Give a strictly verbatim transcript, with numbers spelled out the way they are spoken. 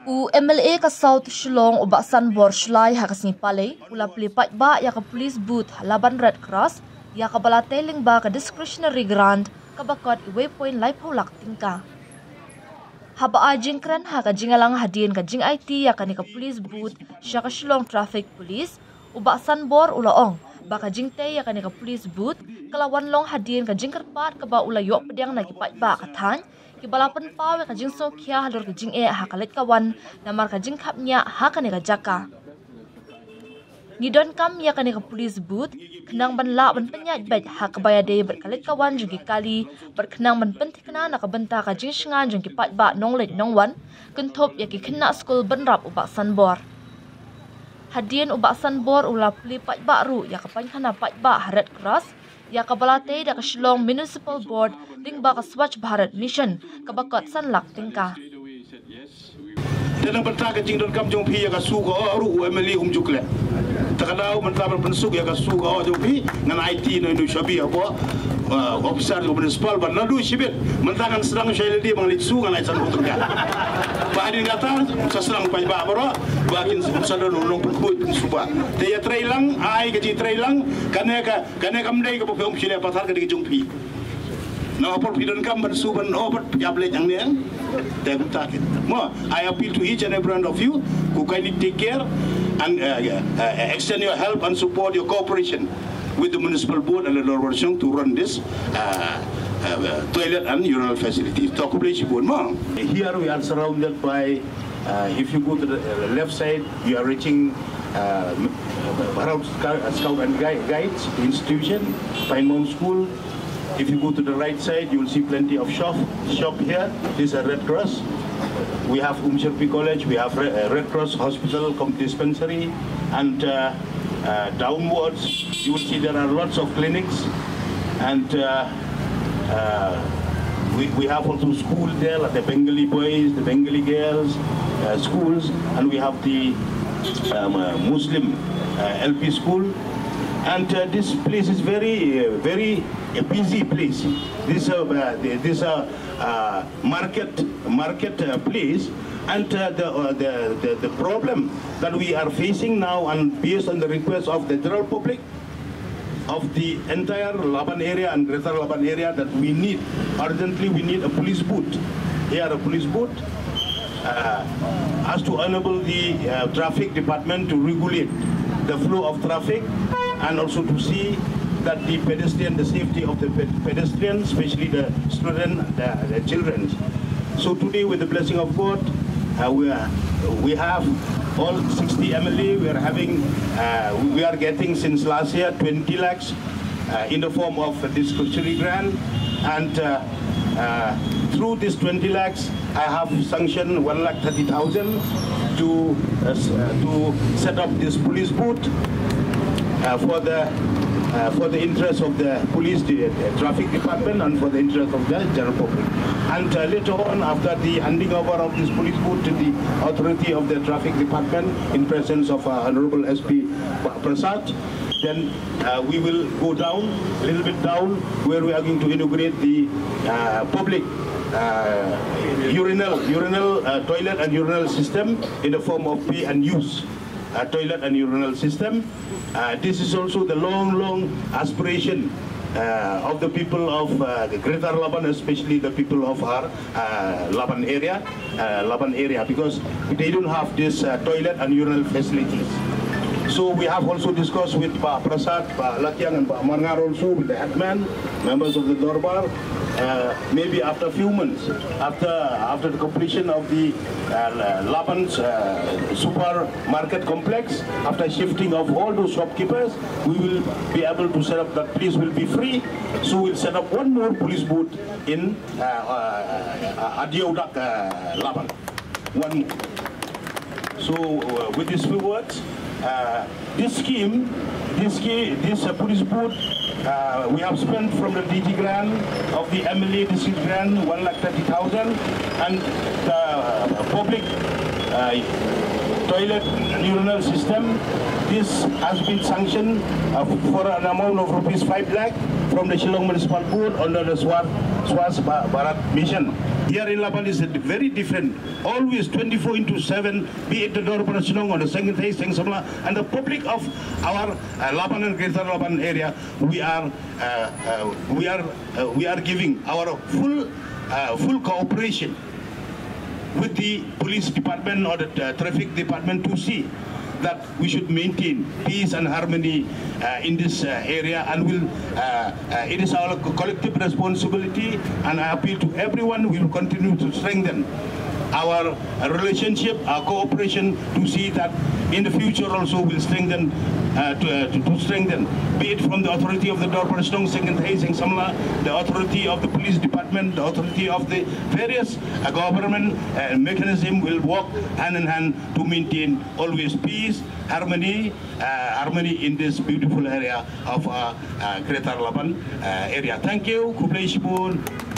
U M L A ka South Shillong u Bah Sanbor Shullai ha ka sngi Palei u la plie paidbah ïa ka police booth ha Laban Red Cross ïa kaba la tei lyngba ka discretionary grant kaba kot wei point laiphew lak tyngka. Haba ai jingkren ha ka jingïalang hadien ka jingaiti ïa kane ka police booth sha ka Shillong Traffic Police, u Bah Sanbor u la ong ba ka jingtei ïa kane ka police booth ka la wan long hadien ka jingkyrpad kaba u la ïoh pdiang na ki paidbah ka thaiñ kiba la pynpaw ïa ka jingsngewkhia halor ka jingeh ha ka leit ka wan namar ka jingkhapngiah ha kane ka jaka. Ngi donkam ïa kane ka police booth khnang ban lah ban pynïaid beit ha kaba ïadei bad ka leit ka wan jong ki kali bad khnang ban pynthikna na ka bynta ka jingshngaiñ jong ki paidbah nongleit nongwan, kynthup ïa ki khynnah skul, bynrap u Bah Sanbor. Hadien u Bah Sanbor u la plie paidbah ruh ïa ka painkhana paidbah ha Red Cross ïa kaba la tei da ka Shillong Municipal Board lyngba ka Swachh Bharat Mission kaba kot san lak tyngka. Te na bynta ka jingdonkam jong phi ïa ka su ka oh ruh u M L A um ju klet. Te ka daw mynta ban pynsuk ïa ka su ka oh jong phi ngan aiti noh ïa u shabi hapoh, uh, officer jong municipal ban naduh shibit. Mynta ngan sdang shai lade ba ngan leit su ngan ai san phew tyngka. Ba hadien kata sa sdang paidbah baroh ba kin sa don u nongpynkhuid pynsuba. Te ïatreilang, ai ka jingtreilang, kane ka, kane kam dei kaba phi ym shylli pathar, ka dei ka jong phi. Na por phi donkam ban su ban oh bad phi ïa leit hangne. Te kumta kit. Mo, I appeal to each and every one of you to kindly take care and, uh, uh, extend your help and support, your cooperation with the municipal board and the Dorbar Shillong to run this, uh, uh, toilet and urinal facilities. To khublei shibun mo. Here we are surrounded by, uh, if you go to the, uh, left side, you are reaching, uh, Bharat Scout, Scout and Guide, Guides institution, Pine Mount School. If you go to the right side, you will see plenty of shop, shop here. This is a Red Cross. We have Umshirpi College, we have Re-, uh, Red Cross Hospital cum dispensary, and, uh, uh, downwards, you will see there are lots of clinics, and, uh, uh, we, we have also school there, like the Bengali boys, the Bengali girls, uh, schools, and we have the, um, uh, Muslim, uh, L P school. And, uh, this place is very, uh, very a busy place. This, uh, uh, this, uh, uh, market, market, uh, place. And, uh, the, uh, the, the, the problem that we are facing now, and based on the request of the general public of the entire Laban area and Greater Laban area, that we need, urgently we need a police booth. Here a police booth, uh, as to enable the, uh, traffic department to regulate the flow of traffic and also to see that the pedestrian, the safety of the pe-, pedestrians, especially the student, the, the children. So today, with the blessing of God, uh, we are, we have all sixty M L A. We are having, uh, we are getting since last year twenty lakhs, uh, in the form of a discretionary grant, and, uh, uh, through this twenty lakhs, I have sanctioned one lakh thirty thousand to, uh, s-, uh, to set up this police booth, uh, for the, uh, for the interest of the police, the, the traffic department, and for the interest of the general public. And, uh, later on, after the handing over of this police booth to the authority of the traffic department in presence of, uh, Honorable S P Prasad, then, uh, we will go down, a little bit down, where we are going to inaugurate the, uh, public, uh, urinal, urinal, uh, toilet and urinal system in the form of pay and use, uh, toilet and urinal system. Uh, this is also the long, long aspiration, uh, of the people of, uh, the Greater Laban, especially the people of our, uh, Laban area, uh, Laban area, because they don't have this, uh, toilet and urinal facilities. So we have also discussed with Bah Prasad, Bah Latiang, and Bah Marngar also, with the headman, members of the Dorbar. Uh, maybe after a few months, after, after the completion of the, uh, Laban's, uh, supermarket complex, after shifting of all those shopkeepers, we will be able to set up, that place will be free. So we'll set up one more police booth in, uh, uh, uh, Adiaudak, uh, Laban. One more. So, uh, with these few words, uh, this scheme, this scheme, this, uh, police booth, uh, we have spent from the D G grant of the M L A district grant, one lakh thirty thousand, and the public, uh, toilet and urinal system. This has been sanctioned, uh, for an amount of rupees five lakh from the Shillong Municipal Board under the Swar-, Swachh Bha-, Bharat Mission. Here in Laban is very different. Always twenty-four into seven, be it the Dor Pyrshah Shnong or the Seng Kynthei, Seng Samla, and the public of our uh, Laban and Greater Laban area, we are uh, uh, we are uh, we are giving our full uh, full cooperation with the police department or the uh, traffic department to see that we should maintain peace and harmony uh, in this uh, area, and will uh, uh, it is our co- collective responsibility, and I appeal to everyone, we will continue to strengthen our uh, relationship, our cooperation, to see that in the future also will strengthen uh, to, uh, to, to strengthen, be it from the authority of the Dor Pyrshah Shnong, Seng Kynthei, Seng Samla, the authority of the police department, the authority of the various uh, government uh, mechanism will work hand in hand to maintain always peace, harmony, uh, harmony in this beautiful area of uh, uh, Greater Laban uh, area. Thank you. Khublei shibun.